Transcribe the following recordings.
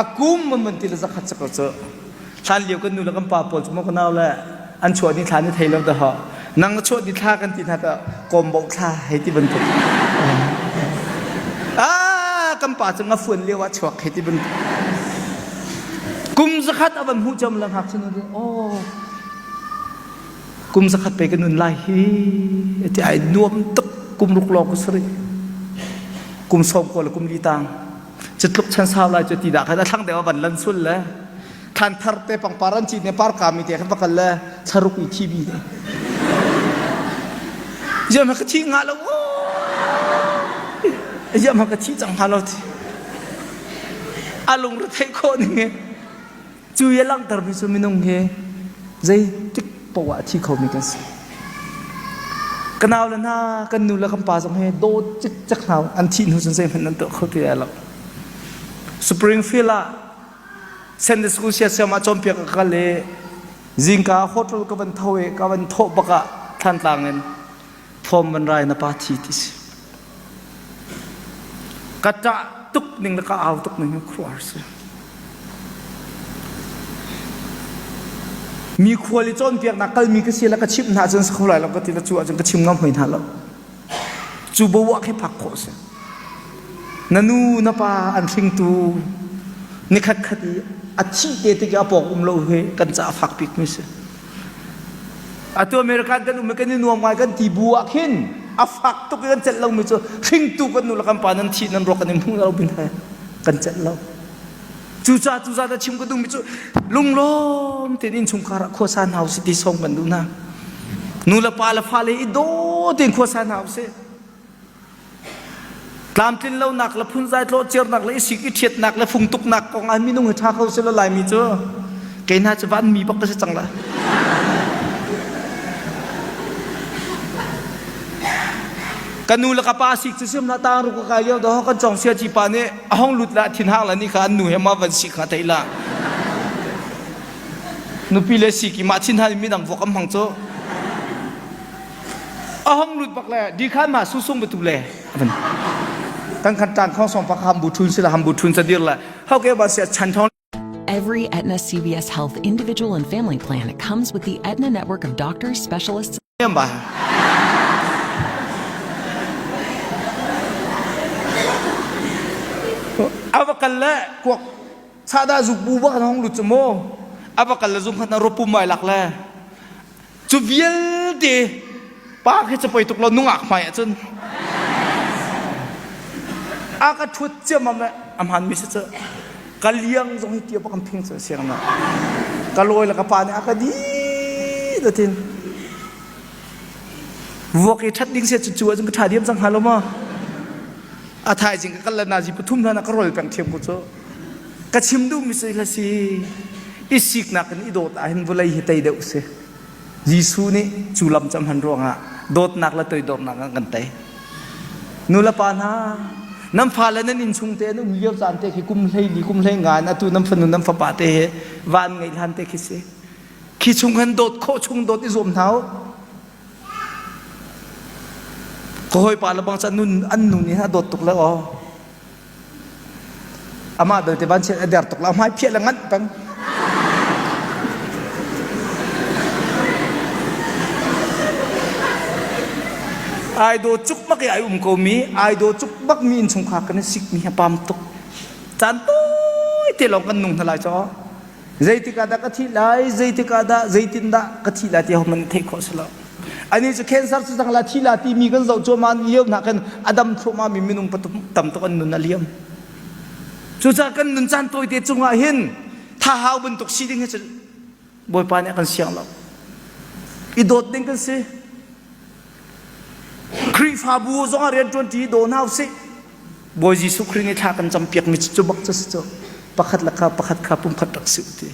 A kum man ti le zakhat si ko cu. Hlan lio kan nu le kan pa pawl cu maw ka nau le an chuah ni thla ni thei lo dah nang na chuah ni thla kan ti hna ta kawm bo thla hei ti bantuk. Ah kan pa cu ngafuan lio ah chuak hei ti bantuk. Kum zakhat a van hmuh cam la ngakchia nu oh kum zakhat pe ka nun lai hi ti ai nuam tuk kum ruk lawng ka sari kum sawm ko le kum li tang cutluk chan sau lai cu ti dah khan a thlang deuh a van lan sul le thlan thar te pangpar an cin ne par ka mi te khan va kal le thlaruk i thi bi ziam ha ka thi nga lo ziam ha ka thi cang hnga lo ti a lung re theih khawh ning e Cu i a langhtermi cu minung hi zeitik paoh ah a thi khomi kan si. Ka nau le hna, kan nu le kan pa zong hi dawt cikcek hna an thih hnu cun zeihmanh an tuah kho ti lai lo. Springfield ah Sunday School siasiam ah cawnpiak ka kal i zingka hotel ka van tho i ka van thawh bak ah Thlantlang in Thawm van rai na pa thi ti si. Ka ṭah tuk ning le ka au tuk ning hi khuaruahhar si. Mi khual i cawnpiaknak kalmi ka si le ka chimh hna cun si kho lai lo ka ti le cu ahcun ka chim ngam hoi hna lo. Cu bo khi phak khawh si. Na nu na pa an hringtu nikhat khat i a thih te tik i a pawk um lo hi kan caah fak bik mi si. Atu American kan um i kan i nuam ngai kan ti bu ah khin a fak tuk i kan celh lomi cu hringtu kan nu le kan pa nan thih nan ruak kan i hmuh lo bin he kan celh lo. Cucaah cucaah na chim ka duhmi cu lunglawm tein innchungkhar ah khuasa hna usih ti sawm kan duh hna. Nu le pa le fale i daw tein khuasa hna usih. Tlamtlin lonak le phunzai tlawhciarnak le i sik i ṭhiatnak le fungtuknak kong ah minung hi ṭha kho si lo Laimi cu kei hna cu vanmi bak ka si cang la. Ka nu le ka pa sik cu sim la tang ru ka kai lio do kan cong sia ci pa nih a hong lut la thin hang la ni kha an nu he ma van sik kha thei la. Nupi le sik i mah thin hang midang vok am hmang cu. A hong lut bak le di khan ma susung betu le avan kan khan tan khong song pak ham bu thun sila ham bu thun sa dir la how ke ba sia chan thong Every Aetna CVS Health individual and family plan comes with the Aetna network of doctors, specialists, ba ava kal le kuak sada zuk bu ba kan hong lut chu mo ava kal le zum khat na ropu mai lak le Cu vialte pa khi cu poi tuk lo nungak hmai ahcun a ka ṭhut ciammam le a hmaanmi si cu ka liang zong hi tia bak an phing cu siang na ka lawi le ka pa nih a ka di datin vuak i ṭhat ding sia cu cu ahcun ka ṭha diam cang hnga lo maw a thaizing ka kal le nazi pathum hna na ka rol peng thiam ko cu Ka chim duhmi cu hi si i siknak in i dawt ahhin vawlei hi tei deuh si. Jesuh nih cu lam cu a hman ruangah dawtnak le toidornak ah kan tei. Nu le pa hna, nan fale nan innchung te an um lio caan te khi kum hleili kum hlei nga in atu nan fanu nan fapa te he van ngeih hlan te khi si. Khi chung han dawt khawh chung dawt i zuam hna u. Ka hawipa le bang cu an nun an nu nih a dawt tuk le aw. Amah belte vanchiat a der tuk la hmai phiah le nganh peng. Ai daw cuk bak i ai um ko mi, ai daw cuk bak mi innchungkhar kan i sik mi hi a pam tuk. Caan tawi te lawng kan nung hna lai caw. Zeitik ah dah ka thih lai, zeitik ah dah, zeitindah ka thih lai ti hohmanh theih khawh si lo. Ani cu cancer cu cang la thi la timi kan zoh cuahmah lio hna khan a dam thluahmah mi minung tam tuk an nun a liam. Cucaah kan nun caan tawite cungah hin thahau bantuk si ding hi cu Bawipa nih a kan siang lo. I dawt ding kan si. Khrihfabu zong ah rian ṭuanṭi daw hna usih. Bawi Jesuh Khrih nih thla kan campiakmi cu bak cu si cu pakhat le kha pakhat kha pumkhat rak si u ti.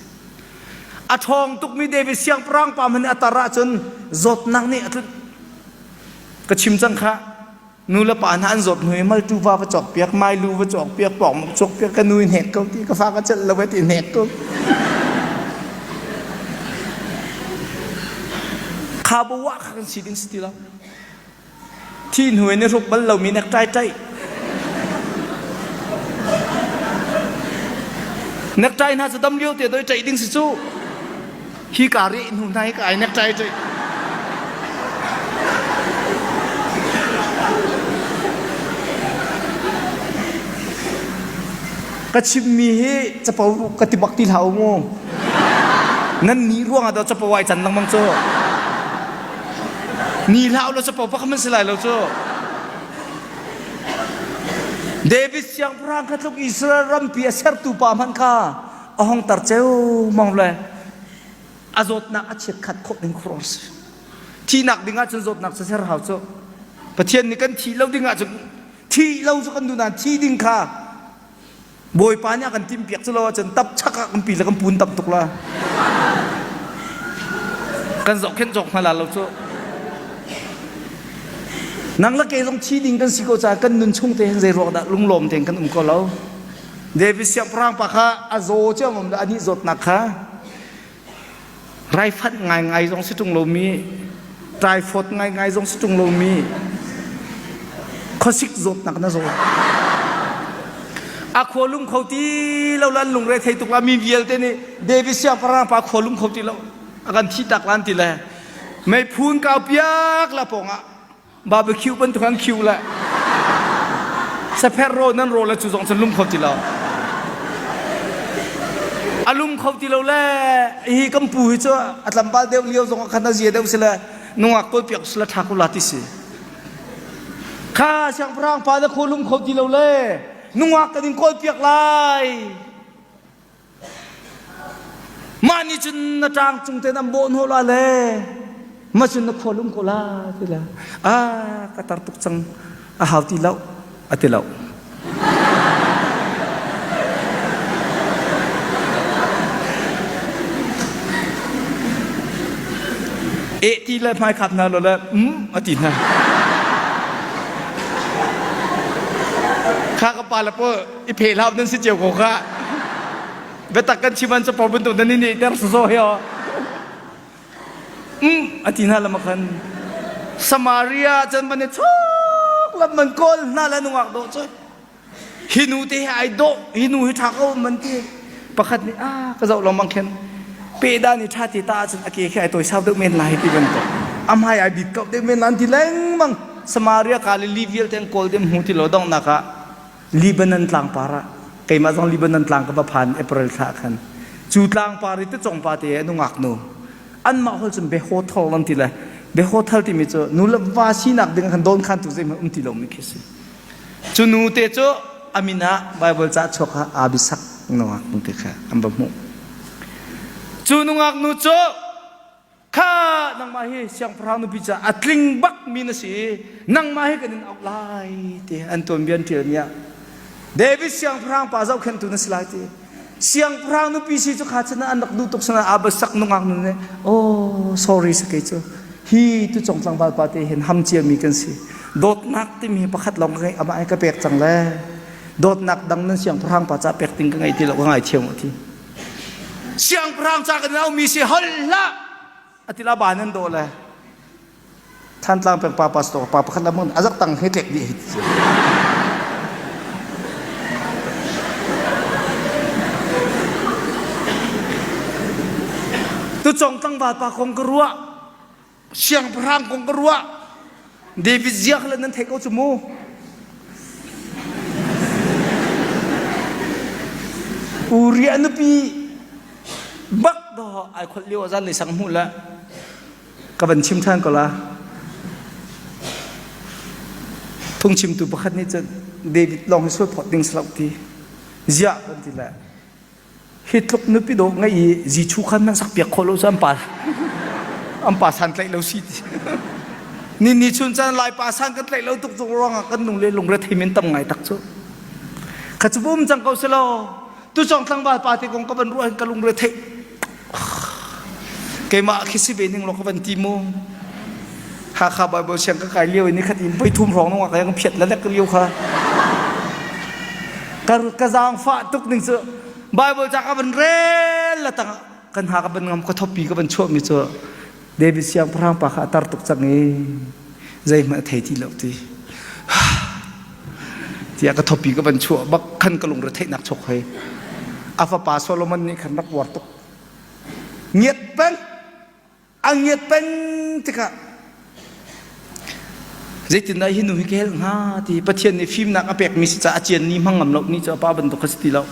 A ṭhawng tukmi David siangpahrang pa hmanh a tar ahcun zawtnak nih a tlunh. Ka chim cang kha nu le pa hna an zawt hnu i maltu va va cawk piak, mailu va cawk piak, pawngmuk cawk piak, ka nu i hnek ko ti, ka fa ka celh lo e ti hnek ko. Kha bo wa kha kan si ding si ti lo. Thi hnu in i hruk bal lomi nek ṭai ṭai. Necktie hna cu dam lio te doi ṭaih ding si cu. Hi ka reh hnu hna hi ka ai necktie ṭaih. Ka chimmi hi capo ka ti bak ti hlah u mu. Nan nih ruangah dah capo ai can lengmang cu. Ni hlah u law capo pakhat man si lai lo cu. David siangpahrang kha tluk Israel rampi a sertu pa hmanh kha a hong tar ceu mang le a zawtnak a chiatkhat khawh ding khur si. Thihnak ding ahcun zawtnak cu ser hau cu. Pathian nih kan thih lo ding ahcun thih lo cu kan duh nain thi ding kha Bawipa nih a kan timhpiak cu lo ahcun tap chak ah kan pi le kan pun tam tuk la. Kan zohkhenh cawk hna la lo cu. Nang le kei zong thi ding kan si ko caah kan nun chung te hin zei ruang dah lunglawm tein kan um ko lo. David siangpahrang pa kha a zaw ciammam le anih zawtnak kha Raifanh ngaingai zong si ṭung lomi, typhoid ngaingai zong si ṭung lomi, khuasik zawtnak na zaw. A khua lum kho ti lo lan lungre thei tuk la mi vialte nih David siangpahrang pa khua lum kho ti lo a kan thi tak lan ti le meiphun kau piak la pawngah barbecue bantuk an khiu le sapher rawl nan rawl le cu zong cun lum kho ti lo a lum kho ti lo le hi kan pu hi cu a tlangval deuh lio zong ah khan a zia deuh si le nungak kawl piak sila tha ko la ti si kha siangpahrang pa na kho lum kho ti lo le nungak kan in kawl piak lai Mah nih cun na ṭang cung tein an bawh hnawh la le mah cun na khua lum ko la ti le ah ka tar tuk cang a hau ti lo a ti lo. Eh ti le hmai khap hna lo le um a ti hna. Kha ka pa le pawl i phe hlau nan si cio ko kha biatak kan chim an capo bantuk nan i nehter soso he aw um a ti hna lama khan Samaria cun man i chuk lam man kawl hna le nungak dawh cu hi nu te hi ai dawh hi nu hi ṭha ko man ti pakhat nih ah ka zoh lengmang khin pehdan i ṭha ti ta ahcun a ke khi ai tawisau deuh men lai ti bantuk a hmai ai bit kau deuh men lan ti lengmang Samaria Galilee vialte an kawl dem hmu ti lo donghnak ah Libanon tlangpar ah keimah zong Libanon tlang ka va phan April thla khan cu tlangpar i ticong pa te nungak nu anmah hol cun behothol an ti le behothal timi cu nu le va sinak ding khan don khan tu zeihmanh um ti lomi khi si cu nu te cu amin ah Bible ca chuak ah Abisak nungak nu te kha an va hmuh cu nungak nu cu Kha nangmah hi siangpahrang nupi caah a tling bakmi na si i nangmah hi kan in auh lai ti an tuanbia an ṭialmi ah David siangpahrang pa zohkhenhtu na si lai ti siangpahrang nupi si cu kha cun an rak duh tuk sana Abasak nungak nu nih oh sorry sa kei cu hi tu cong tlangval pa te hin ham ciami kan si dawtnak timi hi pakhat lawng ka ngeih amah hi ka pek cang le dawtnak dang nan siangpahrang pa ca pek ding ka ngei ti lo ka ngaithiam ti Siangpahrang ca kan aumi si hol hlah a ti la ba nan dawh le Thantlang peng pa pastor pa pakhat la mun azak tang he tlek dih hi ti Tu cong tlangval pa kong ka ruah Siangpahrang kong ka ruah. David ziak le nan theih ko cu mu. Uriah nupi bak do ai kholh lio zan le sang hmuh la ka van chim than ko la phungchimtu pakhat nih cun David lawng hi sual phawt ding si lo ti ziah kan ti le Hi tluk nupi dawh ngeih i zichu khan nan sak piak khawh lo cu an pa an pa san tlaih lo si ti. Ni ni chun caan lai pa san kan tlaih lo tuk cu ruangah kan nung le lungre thei men tam ngai tak cu. Kha cu bum cang ko selaw tu cong tlangval pa te kong ka van ruah hin ka lungre thei keimah khi si ve ning law ka van ti mu. Hakha Bible siang ka kai lio i nikhat in voi thum hrawng nungak yang phiat le lek lio kha. Ka ka zaangfah tuk ning cu Bible ca ka van rel la tang kan ha ka van ngam ka thopi ka van chuah mi cu David siangpahrang pa kha a tar tuk cang i zeihmanh a thei ti lo ti. Tiah ka thopi ka van chuah bak khan ka lungre theihnak chok hoi. A fapa Solomon nih khan rak uar tuk. Ngiat peng a ngiat peng tikah zeitindah hi nu hi ka helh hnga ti Pathian nih fimnak a pekmi si caah a cian ni hmang ngam lo ni cu a pa bantuk kha si ti lo.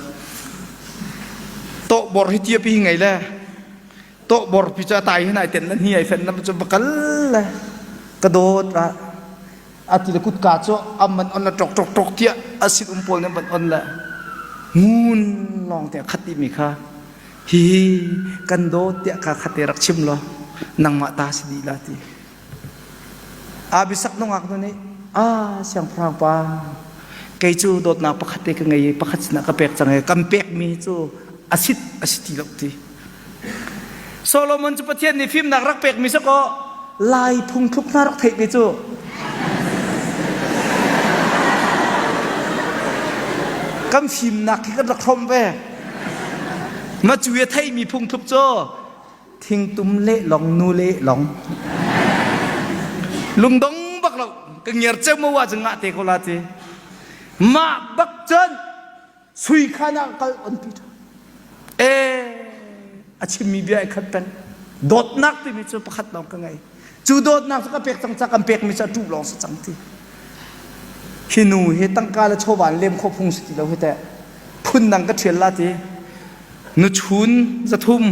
Tawhbor hi tia pi hi ngei le tawhbor pi cu a tai hin ai tenh le hni ai fenh le cu va kal le ka dawt ah a ti le kutka cu am man on le ṭok ṭok ṭok tiah a sin um pawl nih van on le ngun lawng te a khat dihmi kha hihi kan dawt tiah ka khate rak chim law nangmah ta si dih la ti Abisak nungak nu nih ah siangpahrang pa kei cu dawtnak pakhat te ka ngei i pakhat sinah ka pek cang i kan pekmi cu a sit a si ti lo ti Solomon cu Pathian nih fimnak rak pekmi si kaw Lai phungthluk hna rak theih ve cu. Kan fimnak hi kan rak hrawmh ve. Ma cu a theimi phungthluk cu thingtum le long nu le long. Lungdong bak lo ka ngiar ceu mo wa cu ngah te ko la ti. Mah bak cun Sui khan ah kal on pi ṭha. Ee, a chimmi bia ai khat peng. Dawtnak timi cu pakhat lawng ka ngei. Cu dawtnak cu ka pek cang ca kan pekmi cu a ṭuh lawng si cang ti. Hi nu hi tangka le chawva in lem khawh phung si ti lo hi teh. Phun dang ka ṭhial la ti. Nuchun zathum,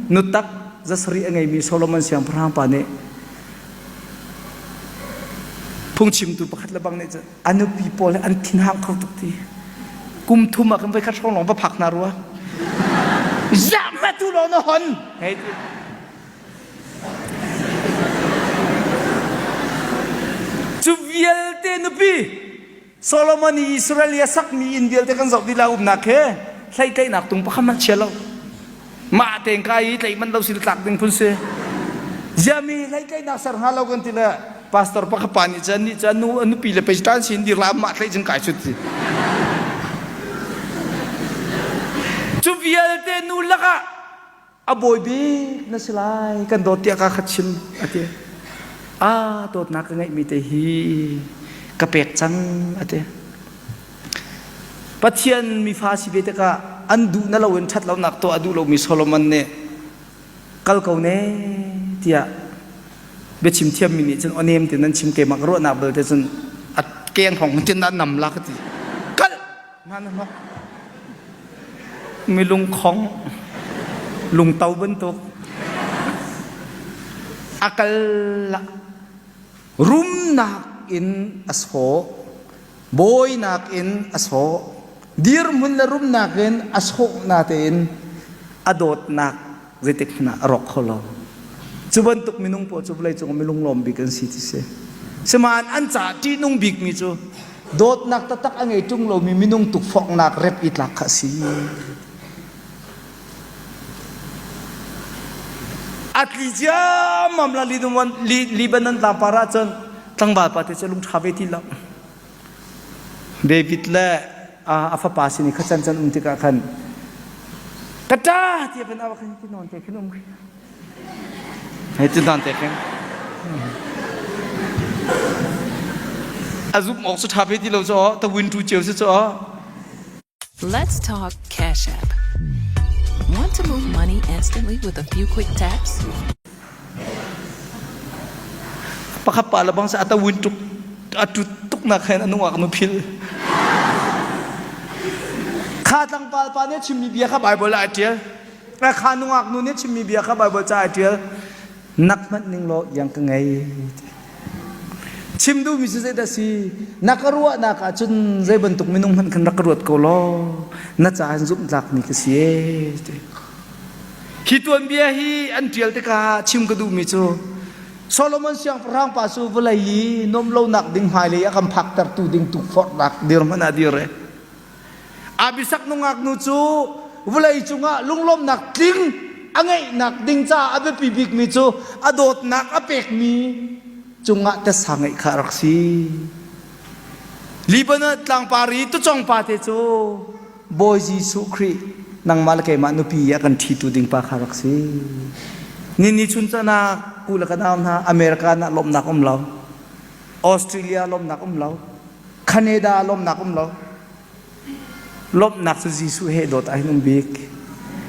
nutak zasarih a ngeimi Solomon siangpahrang pa nih phungchimtu pakhat le bang nih cun a nupi pawl hi an thinhang kho tuk ti kum thum ah kan voi khat hrawng lawng va phak hna rua zah ma tu lawng na hon hei ti cu vialte nupi Solomon i Israel i a sakmi inn vialte kan zoh dih la umnak he hleitleihnak tung pakhat hmanh chia lo mah tein ka i tlaih manh lo si tlak ding phun si ziami hleitleihnak ser hnga lo kan ti le pastor pakhat pa nih cun nih cun nu nupi le pei tan sin dir la mah tlaih cun kai chut ti cu vialte nu lakah a bawi bik na si lai kan dawt tiah ka khat chim a ti a dawtnak ka ngeihmi te hi ka pek cang a ti Pathian mifa si ve tikah an duh na loin ṭhat lonak tuah a duh lomi Solomon nih kal ko ne tiah biachim thiammi nih cun aw nem tein nan chim keimah ka ruahnak belte cun a keng hong tin an nam la ka ti kal hman hnok mi lungkhong lungto bantuk a kal rumnak in a sawh bawinak in a sawh dirhmun le rumnak in a sawh natein a dawtnak zeitik hmanh ah a rawk kho lo cu bantuk minung pawl cu vawlei cung ah minung lawm bik an si ti si sihmanhsehlaw an caah ṭihnung bikmi cu dawtnak taktak a ngei ṭung lomi minung tukforhnak rep i tlak kha a si A tli ciammam la Libanon tlangpar ah cun tlangval pa te cu lung ṭha ve ti lo. David le a fapa sin i khacan can um tikah khan ka ṭa ti van au khan ti nawn te khin um khi. Hei ti nawn te khin. A zumh awk cu ṭha ve ti lo cu ta win tu cio si cu Let's talk Cash App. Want to move money instantly with a few quick taps? Pakhat pa le bang sa ata win tuk atu tuk nak hen anu ak nu phil. Kha tlangpal pa nih chimmi bia kha Bible ah a ṭial. Kha nungak nu nih chimmi bia kha Bible ca a ṭial. Nak hmanh ning law iang ka ngei. Chim duhmi cu zeidah si? Na ka ruahnak ah cun zei bantuk minung hmanh khan rak ka ruat ko law na caah zumhtlakmi ka si ee. Hi tuanbia hi an ṭial tikah chim ka duhmi cu Solomon siangpahrang pa cu vawlei i nuamhlonak ding hmailei a kan phaktertu ding tukforhnak dirhmun ah dir e. Abisak nungak nu cu vawlei cungah lunglawmhnak tling a ngeihnak ding caah a biapi bikmi cu a dawtnak a pekmi cungah tasa ngeih kha a rak si. Libanon tlangpar i tucong pa te cu Bawi Jesuh Khrih nangmah le keimah nupi a kan ṭhitu ding pa kha rak si. Nini chun canak ku le ka nau hna America ah lawmhnak um lo. Australia lawmhnak um lo. Canada lawmhnak um lo. Lawmhnak cu Jesuh he dawt ah hin um bik.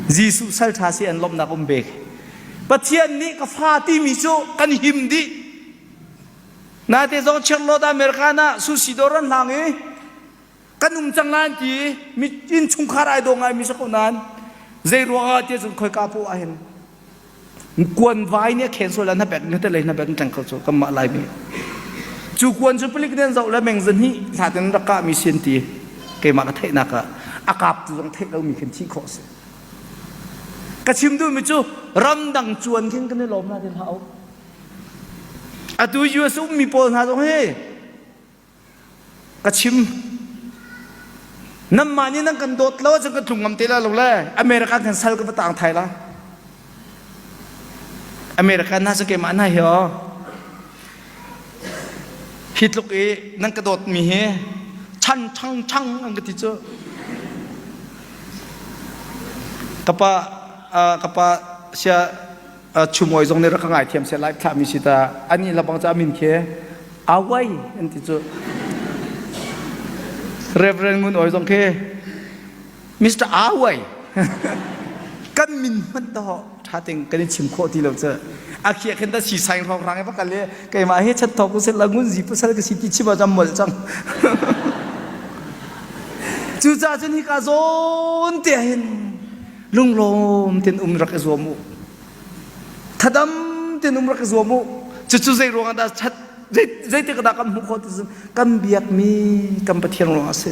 Jesuh sal ṭha si an lawmhnak um bik. Pathian nih ka fa timi cu kan him dih. Nate zong Charlotte American ah sushi dawr an hlang i kan um cang lai an ti mi innchungkhar ai daw ngai mi si ko nain zei ruangah tiah cun khoika poah ah hin kuan vai nih a khen sual na bek na te lei na bek teng kho cu kanmah laimi cu kuan cu palik nih an zoh le meng zahnih hlat in rak kah mi si an ti keimah ka theihnak ah a kap tu zong theih lomi khin thih khawh si ka chim duhmi cu ramdang cuan khin kan i lawm na ti hlah u atu US ummi pawl hna zong hi Ka chim. Nanmah nih nan kan dawt lo ahcun kan tlung ngam te lai lo le America kan sal ka va tang thai la. America na cu keimah na hi aw. Hi tluk i nan ka dawt mi hi chan chang chang an ka ti cu. Kapa kapa sia chumoi zong nih rak ka ngaithiam seh lai thlah mi si ta ani labang ca min khi awai an ti cu Reverend Ngun Oi zong khi Mr. Awai kan min hmanh to tha ting kan i chim khawh ti lo cu a khia khin ta si saing rong rang va kal i keimah hi chat thok usel la ngun zi pasal ka si ti chim ah mol cang cucaah cun hika zawn te hin lunglawm ten um rak i zuam u thadam ten um rak i zuam u cucu zei ruangah dah that zeitik dah kan hmuh khawh ti kan biakmi kan Pathian ruangah a si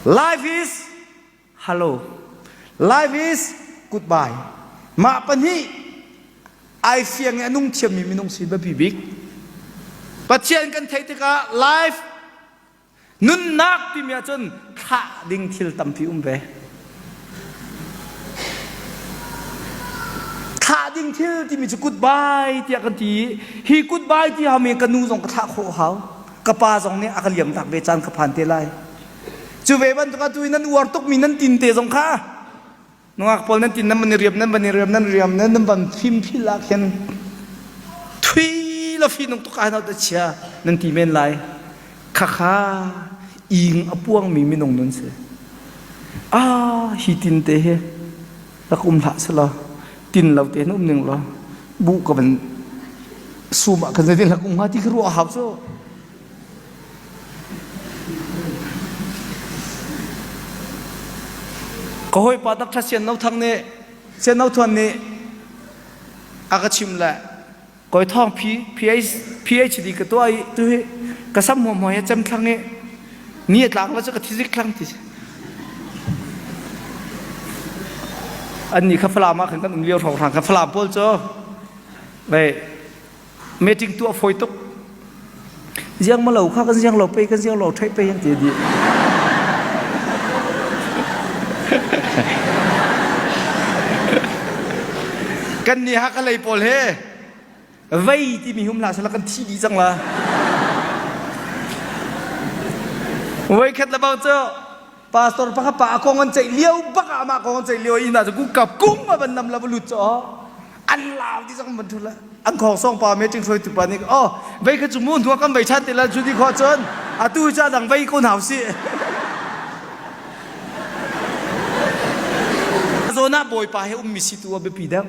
life is hello life is goodbye mah pahnih ai fiang i a nung thiammi minung si biapi bik Pathian kan theih tikah life Nunnak timi ahcun thlah ding thil tampi um ve. Thlah ding thil timi cu goodbye tiah kan ti i hi goodbye ti hami ka nu zong ka thlah khawh hau. Ka pa zong nih a ka liam tak ve caan ka phan te lai. Cu ve bantuk atu i nan uar tukmi nan tin te zong kha Nungak pawl nan tin nan van i riam nan van i riam nan riam nan nan van fim phil ah khin thui la fi nung tuk ai ta chia nan ti men lai khakha ing a puangmi minung nun si ah hi tin te hi rak um hlah sela tin lo te um ning lo bu ka van sum ah kan zeitin rak um hnga ti kha ruah hau cu Ka hawipa Dr. Sian No Thang nih Sian No Thuan nih a ka chim le kawi thawng PhD ka tuah i tu hi ka sam huam he cem thlang i ni a tlak la cu ka thizik thlang ti an nih kha Falam ah khan kan um lio hrawng kha Falam pawl cu vei meeting tuah fawi tuk ziang malo kha kan ziang lo pei kan ziang lo thei pei an ti dih kan ni ha ka lei pawl he vei timi hum hlah sala kan thi dih cang la voi khat le bang cu pastor pakhat pa a kong an ceih lio bak ah amah kong an ceih lio inn ah cu kap kung a van nam la va lut cu an lau ti zong van thu la an khong song pa meeting hruaitu pa nih oh vei kha cu mu hnuah kan vei chan ti la cu ti khawh cun atu cu dang vei ko hna usih zawn ah bawipa he ummi si tu a biapi deuh.